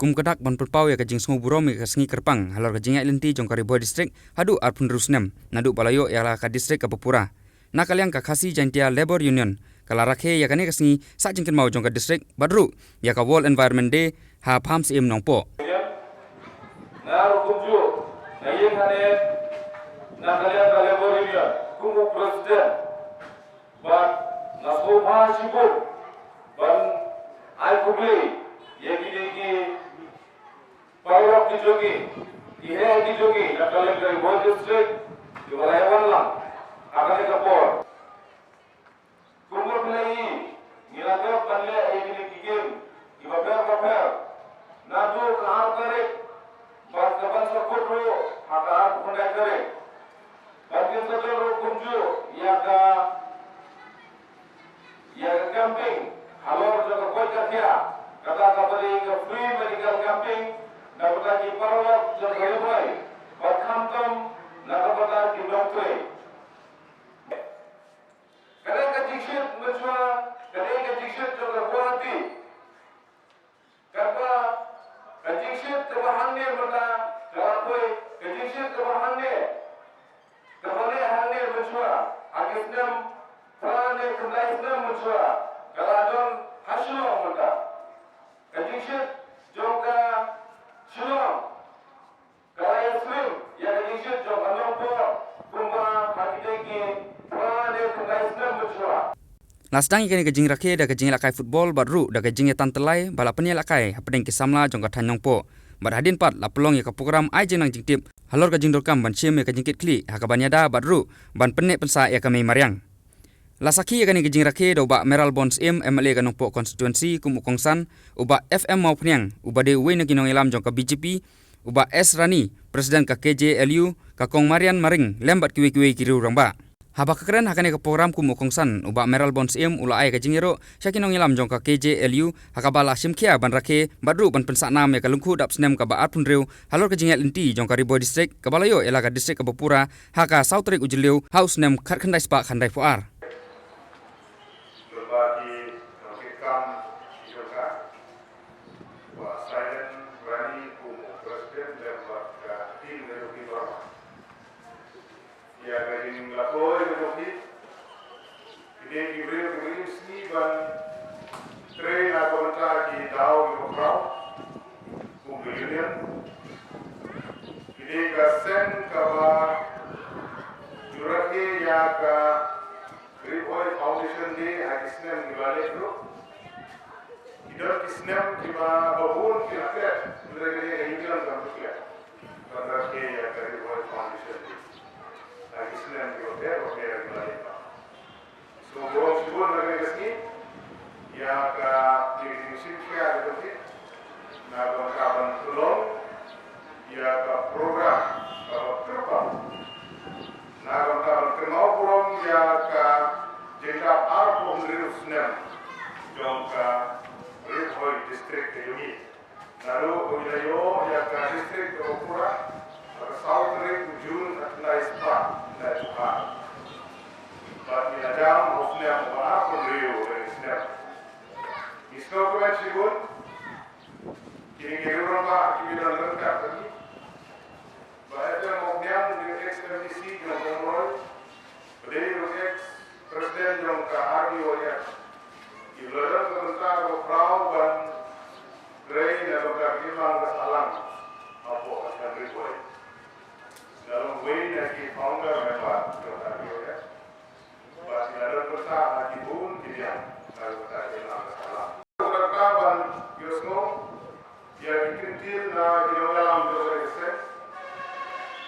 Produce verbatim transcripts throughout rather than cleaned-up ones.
Kum ka dak ban pynpaw ïa ka jingsngewburom ïa ka sngi kyrpang halor ka jingïaid lynti jong ka Ri Bhoi District haduh arphew hynriew snem naduh ba la ïoh ïa la ka district kaba pura. Na ka liang ka Khasi Jaintia Labour Union ka la rakhe ïa kane ka sngi sah jingkynmaw jong ka district bad ruh ïa ka World Environment Day ha Pham Syiem Nongpoh. Nga ruh kumjuh nga ïeng hangne na ka liang ka Labour Union kum u president bad nga sngewbha shibun ban ai khublei ïa kine ki paralok ki jong ngi, ki heh ki jong ngi na ka liang ka Ri Bhoi District kiba la ïa wan lang ha kane ka por. Kumba phi la ïohi, ngi la dep ban leh ïa kine ki game kiba pher ba pher naduh ka ar tarik bad ka ban sa kut ruh ha ka arphew khyndai tarik. Bad ngin sa don ruh kumjuh ïa ka ïa ka camping halor jong ka koit ka khiah, kata kaba dei ka free medical camping na ka bynta ki paralok jong ka Ri Bhoi bad khamtam na ka bynta ki nongtrei. Ka dei ka jingshit mynshuwa, ka dei ka jingshit jong ka Guwahati. Kaba ka jingshit kaba hangne mynta ka la poi, ka jingshit kaba hangne kaba leh hangne mynshuwa ha ki snem phra ne khyndai snem mynshuwa ka la don ha Shillong mynta. Ka jingshit jong ka Shillong ka la ïa slim ïa ka jingshit jong ka Nongpoh kumba ha kine ki phra ne khyndai snem mynshuwa. La sdang ïa kane ka jingrakhe da ka jingïalehkai football bad ruh da ka jingïatan tyllai ba la pynïalehkai hapdeng ki samla jong ka thaiñ Nongpoh. Bad hadien pat la pynlong ïa ka program ai jingnang jingtip halor ka jingdonkam ban shim ïa ka jingkitkhlieh ha kaban ïada bad ruh ban pynneh pynsah ïa ka mei mariang. La sakhi ïa kane ka jingrakhe da u Bah Mayral Born Syiem, M L A ka Nongpoh Constituency, kum u kongsan, u Bah F M Mawphniang, uba dei uwei na ki nongïalam jong ka B J P, u Bah S Rani, President ka K J L U, ka Kong Marian Maring, lem bad kiwei kiwei ki riew rangbah. Haba ka kren ha kane ka program kum u kongsan, u Bah Mayral Born Syiem u la ai ka jingïaroh sha ki nongïalam jong ka K J L U ha kaba la shim khia ban rakhe bad ruh ban pynsah nam ïa ka lyngkhuh dap snem kaba arphew hynriew halor ka jingïaid lynti jong ka Ri Bhoi District kaba la ïoh ïa la ka district kaba pura ha ka saw tarik u Jylliew ha u snem khatkhyndai spah khyndaiphew ar. Lyngba ki nongkitkam ki jong ka, Bah Silent Rani kum u president lem bad ka team ka jong ki baroh. Ïa ka jingïalehkai ka jong ki, ki dei ki briew kiba im sngi ban trei na ka bynta ki daw kiba khraw kum ka union. Ki dei ka seng kaba ju rakhe ïa ka Ri Bhoi Foundation Day ha ki snem kiba la leit ruh. Ki don ki snem kiba bun ki la klet, lada ka dei ka union kam klet ban rakhe ïa ka Ri Bhoi Foundation Day ha ki snem kiba pher ba pher kiba la leit. Sngewbha shibun na kane ka sngi ïa ka jingshim khia ka jong ki na ka bynta ban pynlong ïa ka program kaba kyrpang, na ka bynta ban kynmaw burom ïa ka jingdap arphew hynriew snem jong ka Ri Bhoi District ka jong ngi. Naduh ba ngi la ïoh ïa ka district kaba pura ha ka saw tarik u Jun khatkhyndai spah khyndai phew ar. Bad ngi la jam ha u snem uba arphew hynriew ka dei snem. Ngi sngewkmen shibun. Kine ki riew rangbah kiba don ryngkat bad ngi. Bah F M Mawphniang, u dei u ex M D C jong Pumroi, u dei u ex president jong ka R B Y F. Ki la don ka bynta kaba khraw ban trei na ka bynta ka imlang ka sahlang hapoh ka shnong Ri Bhoi. Nga long uwei na ki founder member jong ka R B Y F. Bad ki la don bynta ha ki bun ki liang na ka bynta ka imlang ka sahlang. Ka bynta ban ïohsngew ïa ki kyntien na ki nongïalam jong ka seng.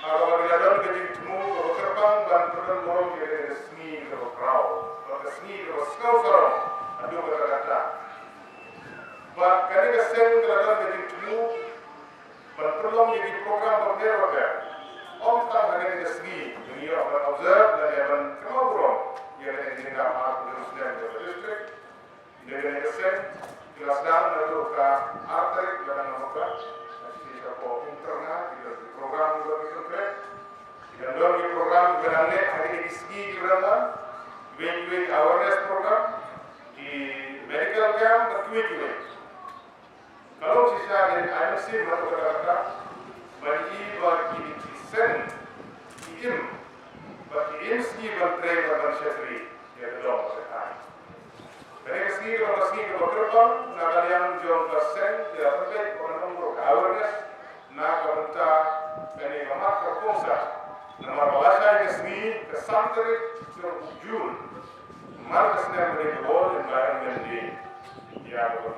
Ha kaba ki la don ka jingthmu kaba kyrpang ban pyndonkam ïa ka sngi kaba khraw bad ka sngi kaba sngewsarong haduh katta katta. Bad kane ka seng ka la don ka jingthmu ban pynlong ïa ki program bapher bapher. Ym tang ha kane ka sngi, ngi ïoh ban observe lane ban kynmaw burom ïa kane ka jingdap arphew hynriew snem jong ka district. Ïa kane ka seng ki la sdang naduh ka ar tarik ka bnai November. Ka sngi shapoh Umtyrna ki don ki program kiba ki pynkreh. Ki dang don ki program kiba dang leh ha kine ki sngi kiba dang wan. Kiwei kiwei ki awareness program, ki medical camp bad kiwei kiwei. Ka long shi Sha ka M C ba to ka kata ba i ba ki ki seng ki im ba ki im sngi ban trei ba ban shakri ïa ka dong ka thaiñ. Kane ka sngi ka ba sngi ka ba kyrpang na ka liang jong ka seng ïa ka peit ka nongro ka awareness na ka bynta kane ka mat ka kongsa. Namar ba la shai ka sngi ka san tarik jong u Jun mar ka snem ka dei ka World Environment Day. Ïa ka ba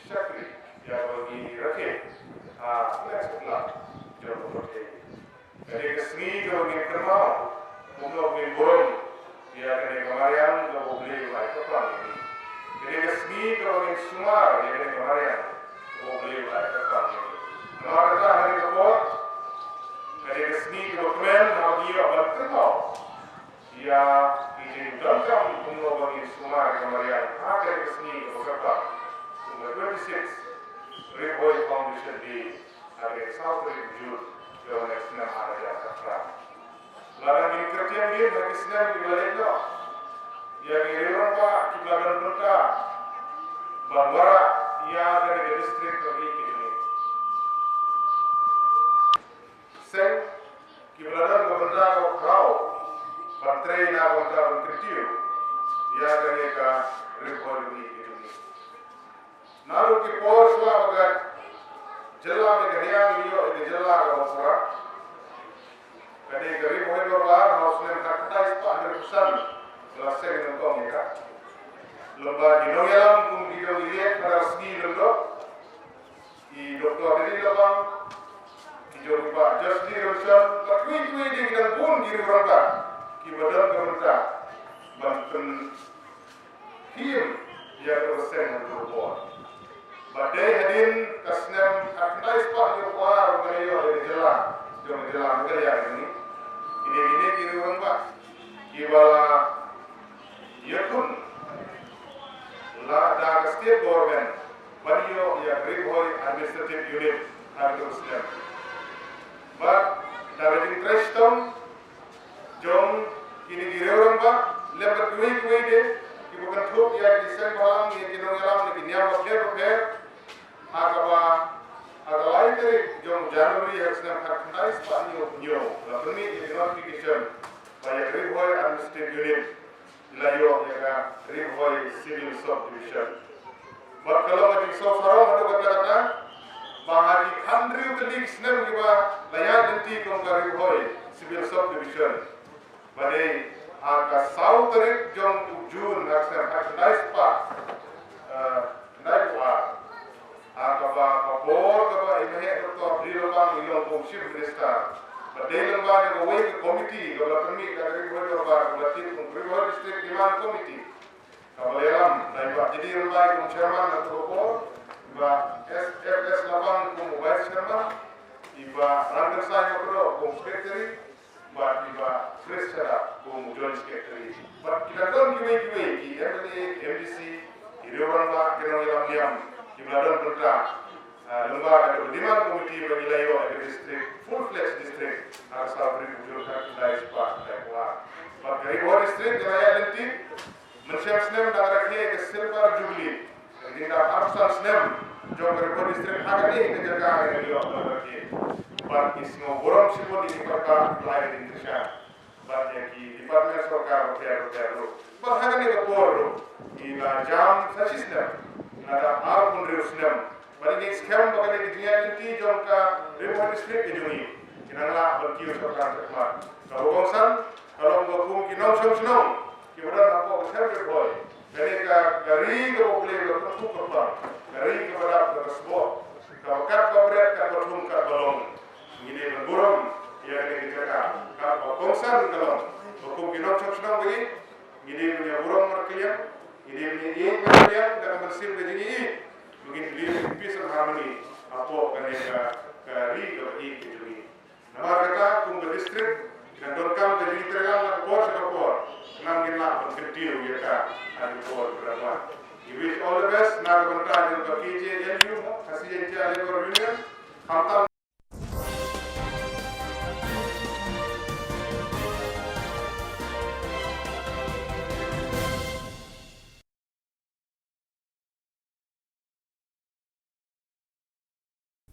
shakri ïa ba ngi rakhe ha next club jong ka ba. Ka dei ka sngi ka ba ngin kynmaw kumno ngin burom ïa kane ka mariang ka ba U Blei u la ai kyrpang ïa ngi. Ka dei ka sngi ka ba ngin sumar ïa kane ka mariang ka ba U Blei u la ai kyrpang ïa ngi. Namar kata ha kane ka por ka dei ka sngi ka ba kmen ha ba ngi ïoh ban kynmaw ïa ki jingdonkam kumno ba ngin sumar ïa ka mariang ha kane ka sngi ka ba kyrpang. Kumba twenty six Ri Bhoi Foundation Day. Hynrei saw tarik Jun jong ka snem ar hajar arphew. Lada ngin kyrtiang beit ha ki snem kiba leit noh, ïa ki rangbah kiba don bynta ban wanrah ïa kane ka district ka ri kine. Seng kiba la don ka bynta ka khraw ban trei na ka bynta ban kyntiew ïa kane ka Ri Bhoi ka ri kine. Naduh ki por shuwa ba ka jylla Meghalaya ka ïoh ïa ka jylla kaba pura, ka dei ka Ri Bhoi Dorbar ha u snem khatkhyndai spah hynriewphew san ba la seng nyngkong ïa ka. Lem bad ki nongïalam kum ki jong i Riek Hadar Sngi Lyngdoh, i Doktor Dedy Labang, ki jong i Bah Joycelyn Rymshon bad kiwei kiwei de ki dang bun ki rangbah kiba don ka bynta ban pyn Kim ïa ka seng ha ka por. Ba dei hadien ka snem khatkhyndai spah hynriewphew ar ba ngi la ïoh ïa ka jylla jong ka jylla Meghalaya jong ngi. Kine kine ki rangbah kiba la ïakhun la da ka state government ban ïoh ïa ka Ri Bhoi Administrative Unit ha ka snem. Bad da ka jingtrei shitom jong kine ki rangbah lem bad kiwei kiwei de kiba kynthup ïa ki seng bhalang, ïa ki nongïalam na ki niam bapher bapher. Ha kaba ha ka lai tarik jong January ha ka snem khatkhyndai spah hynñiewphew hynñiew la pynmih ïa ki notification ba ïa ka Ri Bhoi Administrative Unit la ïoh ïa ka Ri Bhoi Civil Subdivision. Bad ka long ka jingsngewsarong haduh katta katta ba ha ki khathynriew tylli ki snem kiba la ïaid lynti kum ka Ri Bhoi Civil Subdivision, ba dei ha ka saw tarik jong u Jun ha ka snem khatkhyndai spah, eh, khyndaiphew ar. Ha kaba ka por kaba i Maheh Doktor Dedy Labang i long kum Chief Minister, ba dei lyngba da kawei ka komiti kaba la pynmih da ka Ri Bhoi Dorbar kaba la tip kum Ri Bhoi District Demand Committee, kaba la ïalam da i Bah J D Rymbai kum Chairman ha kaba por, i Bah S F S Labang kum Vice Chairman, i Bah Ranganasai Makdoh kum Secretary, bad i Bah Chris Shadap kum u Joint Secretary. Bad ki la don kiwei kiwei ki M L A, ki M D C, ki rangbah, ki nongïalam niam kiba la don bynta, ah, lyngba ka Demand Committee ba ngi la ïoh ïa ka district, full fledged district, ha ka saw tarik u Jun khatkhyndai spah khyndai phew ar. Bad ka Ri Bhoi District ka la ïaid lynti mynshem snem da ka rakhe ïa ka Silver Jubilee. Ka dei ka arphew san snem jong ka Ri Bhoi District ha kane ka jaka ka ïoh ka rakhe. Bad ngi sngewburom shibun ïa ki paidbah ba la ïa ka jingkyrshan bad ïa ki department sorkar bapher bapher ruh. Bad ha kane ka por ruh ngi la jam sa shisnem, lada arphew hynriew snem. Bad ngi skhem ba kane ka jingïaid lynti jong ka Ri Bhoi District ka jong ngi, ngi nang lah ban kiew shaphrang shakhmat. Kaba kongsan ka long ba kum ki nongshong shnong kiba don hapoh ka shnong Ri Bhoi, kane ka, ka ri kaba U Blei u la kyrkhu kyrpang, ka ri kaba dap kaba sboh, kaba katba bret katba thung katba long. Ngi dei ban burom ïa kane ka jaka, kaba kongsan ka long ba kum ki nongshong shnong ba ïeit ngi dei ban ïa burom markylliang, ngi dei ban ïa ïeit markylliang da ka mynsiem ka jingïeit, ba ngin live in peace and harmony hapoh kane ka, ka ri kaba ïeit ka jong ngi. Namar kata kum ka district ngi dang donkam ka jingïatreilang na ka por sha ka por, khnang ngin lah ban kyntiew ïa ka ha ki por kiba dang wan. We wish all the best na ka bynta jong ka K J L U, Khasi Jaintia Labour Union, khamtam